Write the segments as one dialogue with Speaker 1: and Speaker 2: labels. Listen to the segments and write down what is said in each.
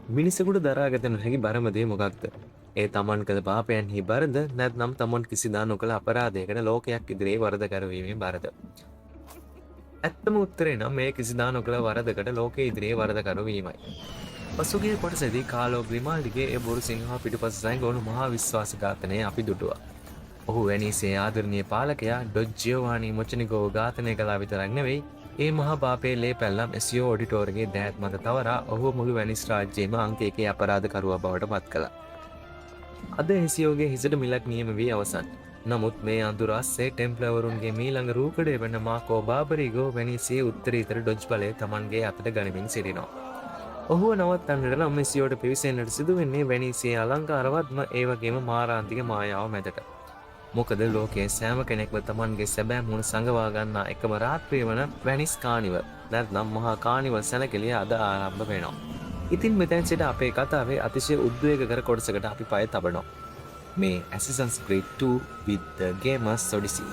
Speaker 1: මිනිසෙකුට දරාගත නොහැකි බරම දේ මොකක්ද? ඒ තමන් කළ පාපයන්හි බරද, නැත්නම් තමන් කිසිදා නොකළ අපරාධයකට ලෝකයක් ඉදිරියේ වරදකරු වීමේ බරද? ඇත්තම උත්තරේ නම් මේ කිසිදා නොකළ වරදකට ලෝකයේ ඉදිරියේ වරදකරු වීමයි. පසුගිය කොටසේදී කාලෝ ග්‍රිමාල්ඩිගේ ඒ බොරු සිංහා පිටුපස සැඟවුණු මහා විශ්වාසඝාතනය අපි දුටුවා. ඔහු වෙනීසියේ ආදරණීය පාලකයා ඩොජ් ජියෝවානි මොචනිගෝව ඝාතනය කළා විතරක් නෙවෙයි, ඒ මහා පාපයේ ලේ පැල්ලම් එසියෝ ඔඩිටෝරගේ දෑත් මත තවරා ඔහුව මුළු වෙනිස් රාජ්‍යයේම අංක එකේ අපරාධකරුවා බවට පත් කළා. අද එසියෝගේ හිසට මිලක් නියම වී අවසන්. නමුත් මේ අඳුර අස්සේ ටෙම්ප්ලර්වරුන්ගේ මීළඟ රූකඩය වන මාකෝ බාබරිගෝ වෙනීසියේ උත්තරීතර ඩොජ් බලය තමන්ගේ අතට ගනිමින් සිටිනවා. ඔහුව නවත්තන්නට නම් එසියෝට පිවිසෙන්නට සිදුවෙන්නේ වෙනීසියේ අලංකාරවත්ම ඒ වගේම මාරාන්තික මායාව මැදට. මොකද ලෝකයේ සෑම කෙනෙක්ම තමන්ගේ සැබෑ මුහුණ සඟවා ගන්නා එකම රාත්‍රිය වන වැනිස් කානිවල් නැත්නම් මහා කානිවල් සැණකෙළිය අද ආරම්භ වෙනවා. ඉතින් මෙතැන් සිට අපේ කතාවේ අතිශය උද්වේගකර කොටසකට අපි පය තබනවා. මේ Assassin's Creed 2 with the Gamers Odyssey.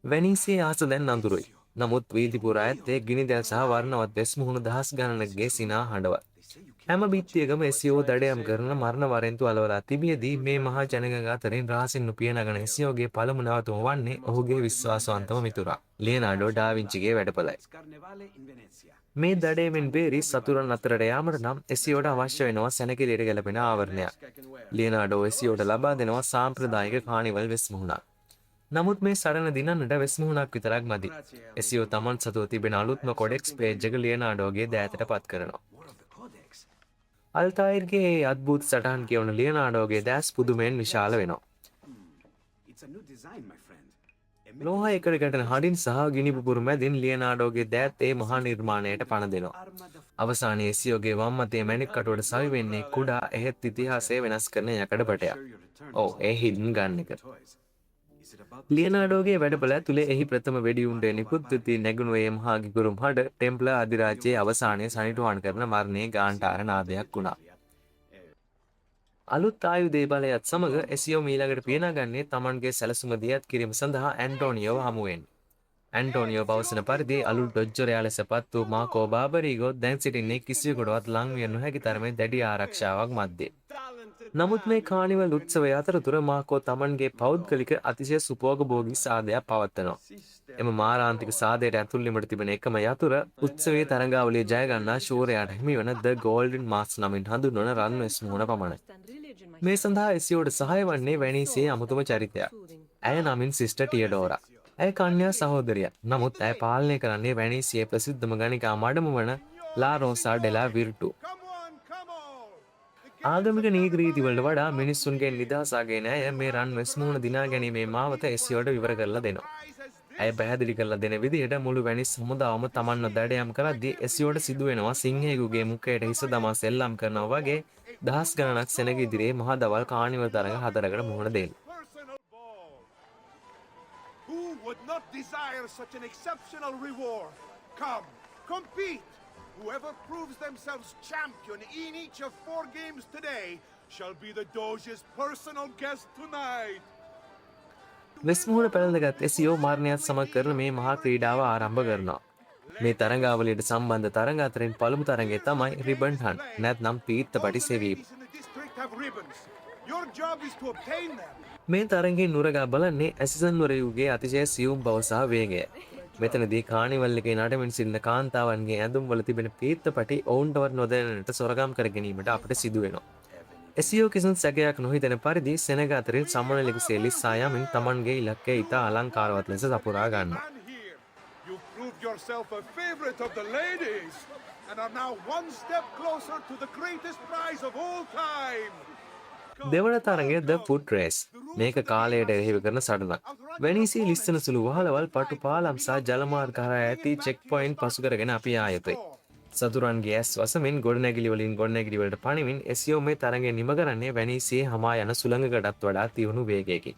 Speaker 1: වෙනීසියේ ආස දැන් අඳුරුයි. නමුත් වීදි පුරා ඇත්තේ ගිනිදැල් සහ වර්ණවත් වෙස් මුහුණු දහස් ගණනකගේ සිනා හඬවත්. හැම බිත්තියකම එසියෝ දඩයම් කරන මරණ වරෙන්තු අලවලා තිබියදී මේ මහා ජනගඟ අතරින් රහසින් උපිය නගන එසියෝගේ පළමු නැවතුම වන්නේ ඔහුගේ විශ්වාසවන්තම මිතුරා ලියනාඩෝ ඩා වින්චිගේ වැඩපලයි. මේ දඩයමෙන් බේරී සතුරන් අතරට යාමට නම් එසියෝට අවශ්‍ය වෙනවා සැනකෙළියට ගැලපෙන ආවරණයක්. ලියනාඩෝ එසියෝට ලබා දෙනවා සාම්ප්‍රදායික කානිවල් වෙස් මුහුණක්. නමුත් මේ සටන දිනන්නට වෙස් මුහුණක් විතරක් මදි. එසියෝ තමන් සතුව තිබෙන අලුත්ම කොඩෙක්ස් පේජ් එක ලියනාඩෝගේ දෑතට පත් කරනවා. අල්තායිර්ගේ ඒ අద్භූත සටහන් කියවන ලියනාඩෝගේ දෑස් පුදුමයෙන් විශාල වෙනවා. ලෝහ එකට ගැටෙන හඬින් සහ ගිනි පුපුරු මැදින් ලියනාඩෝගේ දෑත් ඒ මහා නිර්මාණයට පණ දෙනවා. අවසානයේ එසියෝගේ වම් අතේ මැණික් කටුවට සවි වෙන්නේ කුඩා එහෙත් ඉතිහාසය වෙනස් කරන යකඩ පටයක්. ඔව්, ඒ හිඩන් ගන් එක. ලියනාඩෝගේ වැඩපළ ඇතුලේ එහි ප්‍රථම වෙඩි උණ්ඩය නිකුත් වෙති නැගුණු ඒ මහා ගිගුරුම් හඬ ටෙම්ප්ලර් අධිරාජ්‍යයේ අවසානයේ සනිටුහන් කරන මරණයේ ගාන්ටාර නාදයක් වුණා. අලුත් ආයුධයේ බලයත් සමග එසියෝ මීළඟට පියනගන්නේ තමන්ගේ සැලසුම දියත් කිරීම සඳහා ඇන්ටෝනියෝව හමුවෙන්. ඇන්ටෝනියෝ පවසන පරිදි අලුත් ඩොජ්ජොරයා ලෙස පත් වූ මාකෝ බාබරීගෝ දැන් සිටින්නේ කිසිවෙකුටවත් ලං විය නොහැකි තරමේ දැඩි ආරක්ෂාවක් මැද්දේ. නමුත් මේ කානිවල් උත්සවය අතරතුර මාකෝ තමන්ගේ පෞද්ගලික අතිශය සුභෝගභෝගී සාදයක් පවත්වනවා. එම මාරාන්තික සාදයට ඇතුල් වීමට තිබෙන එකම යතුර උත්සවයේ තරඟාවලිය ජය ගන්නා ශූරයාට හිමිවන ද ගෝල්ඩන් මාස්ක් නමින් හඳුන්වන රන් වෙස් මුහුණ පමණයි. මේ සඳහා එසියෝට සහාය වන්නේ වෙනීසියේ අමුතුම චරිතයක්. ඇය නමින් සිස්ටර් ටියඩෝරා. ඇය කන්‍යා සහෝදරියක්. නමුත් ඇය පාලනය කරන්නේ වෙනීසියේ ප්‍රසිද්ධම ගණිකා මඩම වන ලා රෝසා ඩෙලා විර්ටු. ආගමික නීති රීති වලට වඩා මිනිස්සුන්ගෙන් නිදහස අගයන ඇය මේ රන් වෙස් මුහුණ දිනා ගැනීමේ මාවත එසියෝට විවර කරලා දෙනවා. ඇය පැහැදිලි කරලා දෙන විදිහට මුළු වෙනිස් හමුදාවම තමන්ව දඩයම් කරද්දී එසියෝට සිදු වෙනවා සිංහයෙකුගේ මුඛයට හිස දමා සෙල්ලම් කරනවා වගේ දහස් ගණනක් සෙනග ඉදිරියේ මහා දවල් කානිවල් තරඟ හතරකට මුහුණ දෙන්න.
Speaker 2: Who would not desire such an exceptional reward? Come, compete! Whoever proves themselves champion in each of 4 games today shall be the Doge's personal guest tonight.
Speaker 1: වෙස් මුහුණ පැළඳගත් එසියෝ මරණයත් සමග කරන මේ මහා ක්‍රීඩාව ආරම්භ කරනවා. මේ තරඟාවලියට සම්බන්ධ තරඟ අතරින් පළමු තරඟය තමයි රිබන් හන්ට් නැත්නම් පීත්තපටි සෙවීම.
Speaker 2: Your job is to obtain them.
Speaker 1: මේ තරඟයෙන් නුරගා බලන්නේ ඇසිසන් වරයෙකුගේ අතිශය සියුම් බව සහ වේගය. මෙතනදී කානිවල් එකේ නටමින් සිටින කාන්තාවන්ගේ ඇඳුම් වල තිබෙන පීත්තපටි ඔවුන්ටවත් නොදැනෙන්නට සොරකම් කර ගැනීමට අපට සිදු වෙනවා. එසියෝ කිසිම සැකයක් නොහිතෙන පරිදි සෙනග අතරින් සමනලෙකුසේ ලිස්සා යමින් තමන්ගේ ඉලක්කය ඉතා අලංකාරවත් ලෙස සපුරා ගන්නවා.
Speaker 2: You've proved yourself a favorite of the ladies and are now one step closer to the greatest prize of all time.
Speaker 1: දෙවන තරඟය ද ෆුට් රේස්. මේක කාලයට එරෙහිව කරන සටනක්. වෙනීසියේ ලිස්සන සුළු වහලවල් පටු පාලම් සහ ජලමාර්ග හරහා ඇති චෙක් පොයින්ට් පසු කරගෙන අපි ආ යුතුයි. සතුරන්ගේ ඇස් වසමින් ගොඩනැගිලි වලින් ගොඩනැගිලි වලට පනිමින් එසියෝ මේ තරඟය නිම කරන්නේ වැනීසියේ හමා යන සුළඟකටත් වඩා තියුණු වේගයකින්.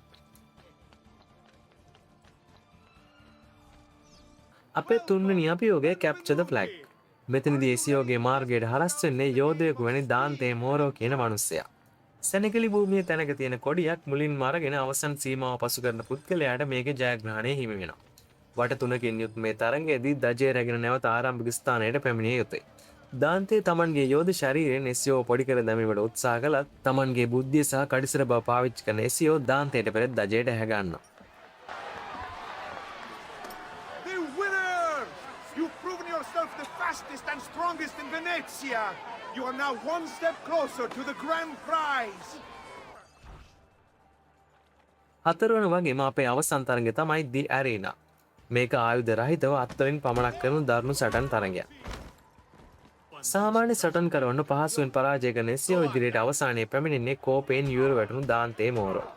Speaker 1: අපේ තුන්වෙනි අභියෝගය කැප්චර් ද ෆ්ලැග්. මෙතනදී එසියෝගේ මාර්ගයට හරස් වෙන්නේ යෝධයෙකු වැනි දාන්තේ මෝරෝ කියන මනුස්සයා. සෙනගලි භූමියේ තැනක තියෙන කොඩියක් මුලින්ම අරගෙන අවසන් සීමාව පසු කරන පුද්ගලයාට මේකේ ජයග්‍රහණය හිමි වෙනවා. වට තුනකින් යුත් මේ තරඟයේදී ධජය රැගෙන නැවත ආරම්භක ස්ථානයට පැමිණිය යුතුයි. දාන්තේ තමන්ගේ යෝධ ශරීරයෙන් එසියෝ පොඩි කර දැමීමට උත්සාහ කළත් තමන්ගේ බුද්ධිය සහ කඩිසර බව පාවිච්චි කරන එසියෝ දාන්තයට පෙර ධජයට ඇහැ ගන්නවා.
Speaker 2: The winner! You've proven yourself the fastest and strongest in Venezia. You are now one step closer to the grand prize.
Speaker 1: හතරවන වගේම අපේ අවසන් තරඟය තමයි The Arena. මේක ආයුධ රහිතව අත්වලින් පමණක් කරන දරුණු සටන් තරඟයක්. සාමාන්‍ය සටන් කරවන්න පහසුවෙන් පරාජය කරන එසියෝ ඉදිරියට අවසානයේ පැමිණෙන්නේ කෝපයෙන් යුර වැටුණු දාන්තේ මෝරෝ.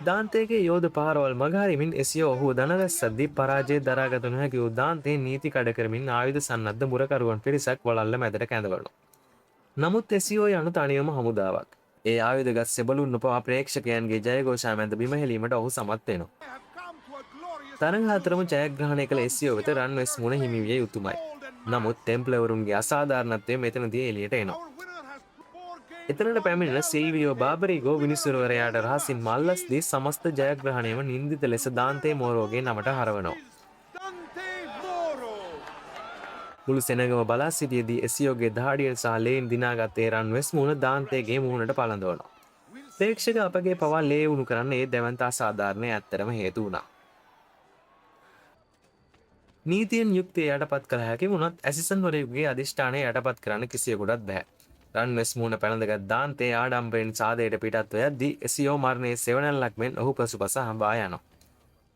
Speaker 1: දාන්තේගේ යෝධ පාරවල් මගහරිමින් එසියෝ ඔහුව දනගස්සද්දී පරාජය දරාගත නොහැකි වූ දාන්තේ නීති කඩ කරමින් ආයුධ සන්නද්ධ මුරකරුවන් පිරිසක් වළල්ල මැදට කැඳවනවා. නමුත් එසියෝ යනු තනියම හමුදාවක්. ඒ ආයුධගත් සෙබළුන් පවා ප්‍රේක්ෂකයන්ගේ ජයඝෝෂා මැද බිම හෙලීමට ඔහු සමත් වෙනවා.
Speaker 2: I have come to a glorious
Speaker 1: තරඟ හතරම ජයග්‍රහණය කළ එසියෝ වෙත රන් වෙස් මුණ හිමි විය යුතුමයි. නමුත් ටෙම්ප්ලර්වරුන්ගේ අසාධාරණත්වය මෙතනදී එළියට එනවා.
Speaker 2: Our winner has four games
Speaker 1: එතනට පැමිණෙන සිල්වියෝ බාබරිගෝ විනිසුරුවරයාට රහසින් මල්ලස් දී සමස්ත ජයග්‍රහණයම නින්දිත ලෙස දාන්තේ මෝරෝගේ නමට හරවනවා.
Speaker 2: Dante Moro.
Speaker 1: මුළු සෙනගම බලා සිටියේදී එසියෝගේ දහඩියෙන් සහ ලේන් දිනාගත් ඒ රන් වෙස් මුහුණ දාන්තේගේ මුහුණට පළඳවනවා. ප්‍රේක්ෂක අපගේ පවා ලේ උණු කරන්න ඒ දැවැන්ත අසාධාරණය ඇත්තටම හේතු වුණා. නීතියෙන් යුක්තිය යටපත් කළ හැකි වුණත් ඇසිසන් වරයෙකුගේ අධිෂ්ඨානය යටපත් කරන්න කිසියෙකුටත් බැහැ. රන් වෙස් මුහුණ පැළඳගත් දාන්තේ ආඩම්බරයෙන් සාදයට පිටත්ව යද්දී එසියෝ මරණයේ සෙවණැල්ලක් මෙන් ඔහු පසුපස හඹා යනවා.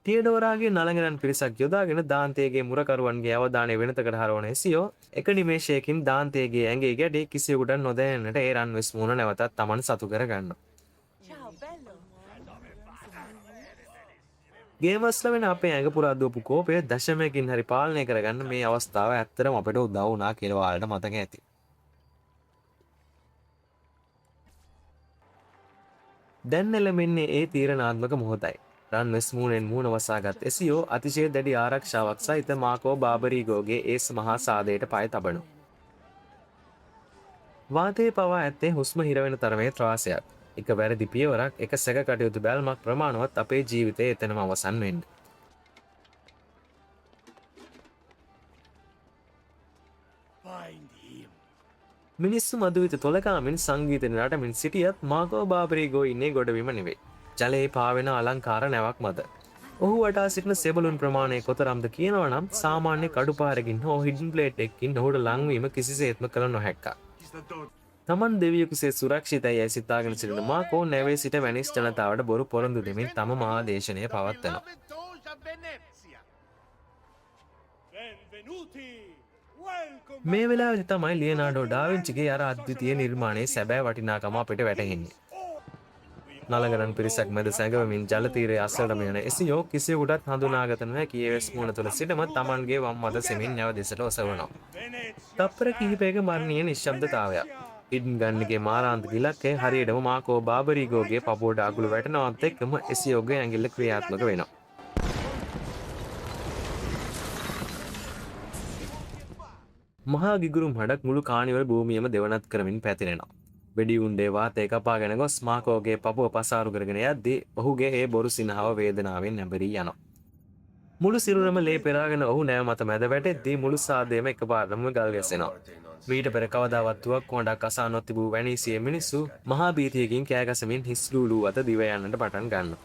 Speaker 1: තියඩෝරාගේ නලංගනන් පිරිසක් යොදාගෙන දාන්තේගේ මුරකරුවන්ගේ අවධානය වෙනතකට හරවන එසියෝ එක නිමේෂයකින් දාන්තේගේ ඇඟේ ගැටේ කිසියෙකුට නොදැනෙන්නට ඒ රන් වෙස් මුහුණ නැවතත් තමන් සතු කර ගන්නවා.
Speaker 3: Ciao, bello.
Speaker 1: ගේමර්ස්ලා වෙන අපේ ඇඟ පුරා දුවපු කෝපය දශමයකින් හරි පාලනය කරගන්න මේ අවස්ථාව ඇත්තටම අපිට උදව් වුණා කියලා ඔයාලට මතක ඇති. දැන් එළඹෙන්නේ ඒ තීරණාත්මක මොහොතයි. රන් වෙස් මූණෙන් මූණ වසාගත් එසියෝ අතිශය දැඩි ආරක්ෂාවක් සහිත මාකෝ බාබරීගෝගේ ඒස් මහා සාදයට පය තබනවා. වාතයේ පවා ඇත්තේ හුස්ම හිරවෙන තරමේ ත්‍රාසයක්. එක වැරදි පියවරක්, එක සැක කටයුතු බැල්මක් ප්‍රමාණවත් අපේ ජීවිතය එතනම අවසන් වෙන්න.
Speaker 2: Find him.
Speaker 1: මිනිස්සු මధుවිත තොලකාමින් සංගීත නටමින් සිටියත් මාකෝ බාබරීගෝ ඉන්නේ ගොඩබිම නෙවෙයි. ජලයේ පාවෙන අලංකාර නැවක් මත. ඔහු වටා සිටින සෙබළුන් ප්‍රමාණය කොතරම්ද කියනවා නම් සාමාන්‍ය කඩුපාරකින් හෝ හිඩන් ප්ලේට් එකකින් ඔහුට ලංවීම කිසිසේත්ම කළ නොහැක්කක්.
Speaker 2: He's the dog.
Speaker 1: තමන් දෙවියෙකුසේ සිතාගෙන යැයි සිතාගෙන සිටින මාකෝ නැවේ සිට වැනිස් ජනතාවට බොරු පොරොන්දු දෙමින් තම මහා දේශනය පවත්වනවා.
Speaker 2: Beloved Doge of Venezia. Benvenuti. Welcome.
Speaker 1: මේ වෙලාවේදී තමයි ලියනාඩෝ ඩාවින්චිගේ අර අද්විතීය නිර්මාණයේ සැබෑ වටිනාකම අපිට වැටහෙන්නේ. නලගරන් පිරිසක් මැද සැඟවමින් ජල තීරයේ අසලටම යන එසියෝ කිසියෙකුටත් හඳුනාගත නොහැකි ඒ වෙස් මුහුණ තුළ සිටම තමන්ගේ වම් අත සෙමින් නැව දෙසට ඔසවනවා.
Speaker 2: Venezia.
Speaker 1: තප්පර කිහිපයක මරණීය නිශ්ශබ්දතාවයක්. හිඩන් ගන් එකේ මාරාන්තික ඉලක්කය හරියටම මාකෝ බාබරීගෝගේ පපුවට අගුළු වැටෙනවත් එක්කම එසියෝගේ ඇඟිල්ල ක්‍රියාත්මක වෙනවා. මහා ගිගුරුම් හඩක් මුළු කානිවල් භූමියම දෙවනත් කරමින් පැතිරෙනවා. වෙඩි උණ්ඩේ වාතය කපාගෙන ගොස් මාකෝගේ පපුව පසාරු කරගෙන යද්දී ඔහුගේ ඒ බොරු සිනහව වේදනාවෙන් නැඹරී යනවා. මුළු සිරුරම ලේ පෙරාගෙන ඔහු නෑව මත මැද වැටෙද්දී මුළු සාදයම එකපාරටම ගල් ගැසෙනවා. මීට පෙර කවදාවත් තුවක්කු හඬක් අසා නොතිබූ වැනීසියේ මිනිස්සු මහා භීතියකින් කෑ ගසමින් හිස් ලූලු අත දිව යන්නට පටන් ගන්නවා.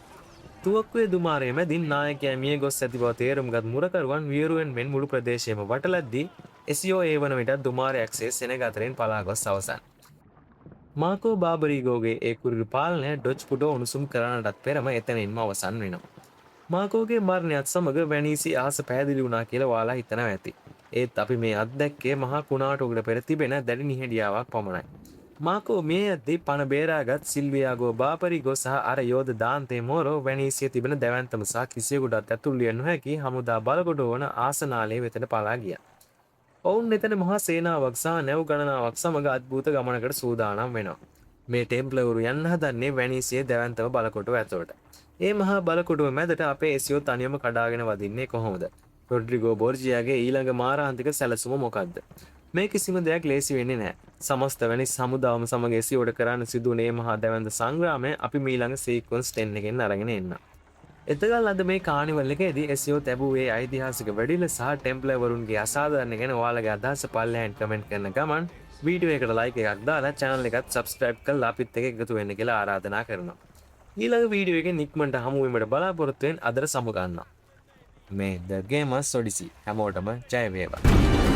Speaker 1: තුවක්කුවේ දුමාරය මැදින් නායකයා මිය ගොස් ඇති බව තේරුම් ගත් මුරකරුවන් වියරුවෙන් මෙන් මුළු ප්‍රදේශයම වටලද්දී එසියෝ ඒ වන විටත් දුමාරයක්සේ සෙනග අතරින් පලා ගොස් අවසන්. මාකෝ බාබරීගෝගේ ඒ කුරිරු පාලනය ඩොජ් පුඩෝ උණුසුම් කරන්නටත් පෙරම එතනින්ම අවසන් වෙනවා. මාකෝගේ මරණයත් සමග වැනීසි අහස පැහැදිලි වුණා කියලා ඔයාලා හිතනවා ඇති. ඒත් අපි මේ අත්දැක්කේ මහා කුණාටුවකට පෙර තිබෙන දැඩි නිහඬියාවක් පමණයි. මාකෝ මිය යද්දී පණ බේරාගත් සිල්වියාගෝ බාබරිගෝ සහ අර යෝධ දාන්තේ මෝරෝ වැනීසියේ තිබෙන දැවැන්තම සහ කිසියෙකුටත් ඇතුල් විය නොහැකි හමුදා බලකොටුව වන ආසනාලය වෙතට පලා ගියා. ඔවුන් එතන මහා සේනාවක් සහ නැව් ගණනාවක් සමග අද්භූත ගමනකට සූදානම් වෙනවා. මේ ටෙම්ප්ලර්වරු යන්න හදන්නේ වැනීසියේ දැවැන්තම බලකොටුව ඇතුළට. ඒ මහා බලකොටුව මැදට අපේ එසියෝ තනියම කඩාගෙන වදින්නේ කොහොමද? රොඩ්රිගෝ බෝර්ජියාගේ ඊළඟ මාරාන්තික සැලසුම මොකද්ද? මේ කිසිම දෙයක් ලේසි වෙන්නේ නැහැ. සමස්ත වෙනිස් හමුදාවම සමග එසියෝට කරන්න සිදු වුණේ මහා දැවැන්ත සංග්‍රාමය අපි මීළඟ සීක්වන්ස් 10 එකෙන් අරගෙන එන්න. එතකල් අද මේ කානිවල් එකේදී එසියෝ තැබූ ඒ ඓතිහාසික වෙඩිල්ල සහ ටෙම්ප්ලර්වරුන්ගේ අසාධාරණ ගැන ඔයාලගේ අදහස පල්ලෙහායින් කමෙන්ට් කරන ගමන් වීඩියෝ එකට ලයික් එකක් දාලා චැනල් එකත් සබ්ස්ක්‍රයිබ් කරලා අපිත් එක්ක එකතු වෙන්න කියලා ආරාධනා කරනවා. ඊළඟ වීඩියෝ එකෙන් ඉක්මනට හමු වීමට බලාපොරොත්තු වෙන අදට සමු ගන්නවා. මේ The Gamers Odyssey. හැමෝටම ජය වේවා.